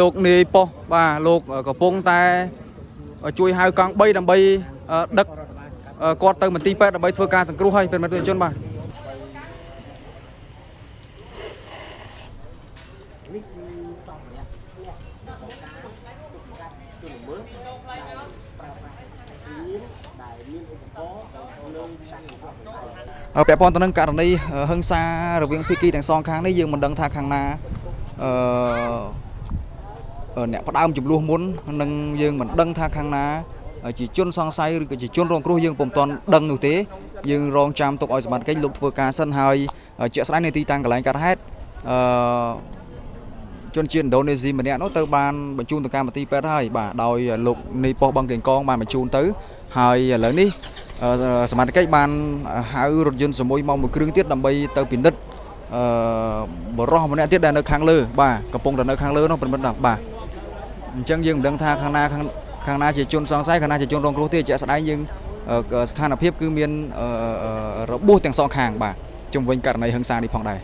លោកនាយប៉ុស្តិ៍បាទលោកកំពុងតែជួយហៅកង់3ដើម្បីដឹកគាត់ទៅមន្ទីរពេទ្យដើម្បីធ្វើការសង្គ្រោះឲ្យប្រិយមិត្តទស្សនិកជនបាទ នេះគឺសម្ភារៈអ្នកបង្ការទប់ស្កាត់ជនល្មើសដែលប្រើប្រាស់គ្រឿងដែលមានឧបករណ៍និងតាំងរបស់ដៃ ពាក់ព័ន្ធទៅនឹងករណីហិង្សារវាងភាគីទាំងសងខាងនេះយើងមិនដឹងថាខាងណាអឺអ្នកផ្ដើមចំនួនមុននិងយើងមិនដឹងថាខាងណាជាជនសង្ស័យឬក៏ជាជនរងគ្រោះយើងពុំទាន់ដឹងនោះទេយើងរងចាំទុកឲ្យសមត្ថកិច្ចលោកធ្វើការសិនហើយជាក់ស្ដែងនៅទីតាំងកន្លែងកើតហេតុអឺជនជាតិឥណ្ឌូនេស៊ីម្នាក់នោះទៅបានបញ្ជូនទៅកម្មវិធីពេទ្យហើយបាទដោយលោកនាយប៉ុស្តិ៍បឹងកេងកងបានបញ្ជូនទៅហើយឥឡូវនេះ សមត្ថកិច្ចបានហៅរថយន្តសមួយមកមួយគ្រឿងទៀតដើម្បីទៅពិនិត្យអឺបរោះម្នាក់ទៀតដែលនៅខាងលើបាទកំពុងតែនៅខាងលើនោះប្រិមិត្តណាបាទអញ្ចឹងយើងមិនដឹងថាខាងណាខាងណាជាជនសង្ស័យខាងណាជាជនរងគ្រោះទេជាក់ស្ដែងយើងស្ថានភាពគឺមានរបួសទាំងសងខាងបាទជុំវិញករណីហិង្សានេះផងដែរ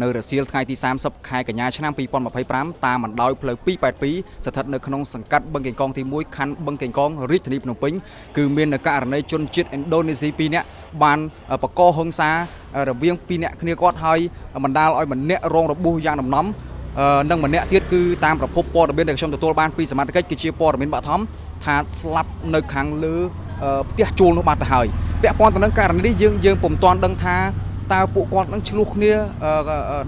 នៅរសៀលថ្ងៃទី30ខែកញ្ញាឆ្នាំ2025តាមបណ្ដោយផ្លូវ282ស្ថិតនៅក្នុងសង្កាត់បឹងកេងកងទី1ខណ្ឌបឹងកេងកងរាជធានីភ្នំពេញគឺមាននៅករណីជនជាតិឥណ្ឌូនេស៊ី2នាក់បានបកកហិង្សារវាង2នាក់គ្នាគាត់ហើយបណ្ដាលឲ្យម្នាក់រងរបួសយ៉ាងដំណំនិងម្នាក់ទៀតគឺតាមប្រភពព័ត៌មានដែលខ្ញុំទទួលបានពីសមត្ថកិច្ចគឺជាព័ត៌មានបឋមថាស្លាប់នៅខាងលើផ្ទះជួលនោះបាត់ទៅហើយពាក់ព័ន្ធទៅនឹងករណីនេះយើងពុំទាន់ដឹងថា តើពួកគាត់នឹងឆ្លោះគ្នា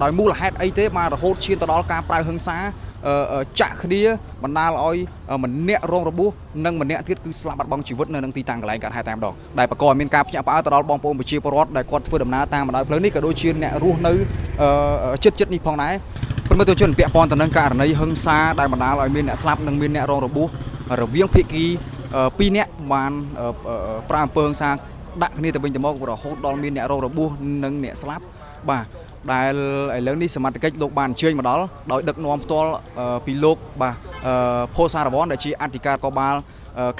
ដោយមូលហេតុអីទេបានរហូតឈានទៅដល់ការប្រើហិង្សាចាក់គ្នាបណ្ដាលឲ្យម្នាក់រងរបួសនិងម្នាក់ទៀតគឺស្លាប់បាត់បង់ជីវិតនៅនឹងទីតាំងកន្លែងកើតហេតុតែម្ដងដែលបង្កឲ្យមានការភ្ញាក់ផ្អើលទៅដល់បងប្អូនប្រជាពលរដ្ឋដែលគាត់ធ្វើដំណើរតាមបណ្ដោយផ្លូវនេះក៏ដូចជាអ្នករស់នៅជិតៗនេះផងដែរប្រិមត្តជនពាក់ព័ន្ធទៅនឹងករណីហិង្សាដែលបណ្ដាលឲ្យមានអ្នកស្លាប់និងមានអ្នករងរបួសរវាងភាគីពីរនាក់បានប្រើអំពើហិង្សា ដាក់គ្នាទៅវិញទៅមករហូតដល់មានអ្នករងរបួសនិងអ្នកស្លាប់បាទដែលឥឡូវនេះសមត្ថកិច្ចលោកបានអញ្ជើញមកដល់ដោយដឹកនាំផ្ទាល់ពីលោកបាទផូសារវ័នដែលជាអធិការកបាល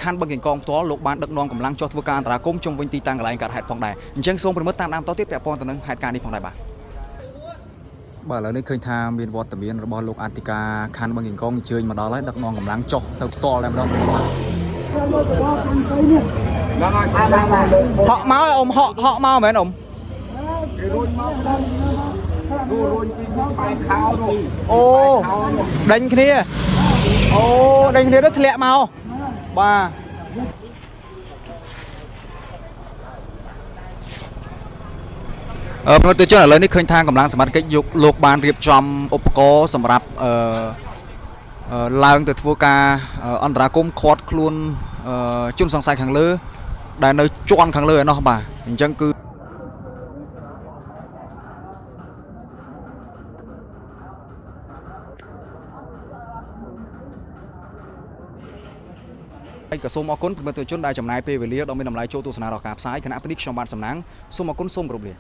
ខណ្ឌបឹងកេងកងផ្ទាល់លោកបានដឹកនាំកម្លាំងចុះធ្វើការអន្តរាគមន៍ជុំវិញទីតាំងកន្លែងកើតហេតុផងដែរអញ្ចឹងសូមប្រិមត្តតាមដានតទៀតពាក់ព័ន្ធទៅនឹងហេតុការណ៍នេះផងដែរបាទបាទឥឡូវនេះឃើញថាមានវត្តមានរបស់លោកអធិការខណ្ឌបឹងកេងកងអញ្ជើញមកដល់ហើយដឹកនាំកម្លាំងចុះទៅផ្ទាល់តែម្ដងបាទហក់មកអ៊ំហក់ហក់មកមែនអ៊ំ រួញពីបែកខោនោះ អូដេញគ្នាអូដេញគ្នាទៅធ្លាក់មកបាទអឺប្រិយមិត្តជនឥឡូវនេះឃើញថាកម្លាំងសមត្ថកិច្ចយកលោកបានរៀបចំឧបករណ៍សម្រាប់អឺអឺឡើងទៅធ្វើការអន្តរាគមន៍ឃាត់ខ្លួនជនសង្ស័យខាងលើ ដែលនៅជាន់ខាងលើឯណោះបាទអញ្ចឹងគឺ ហើយក៏សូមអរគុណប្រិយមិត្តជនដែលចំណាយពេលវេលាដ៏មានតម្លៃចូលទស្សនាដល់ការផ្សាយខណៈពេលនេះខ្ញុំបាទសំណាងសូមអរគុណសូមគោរពលា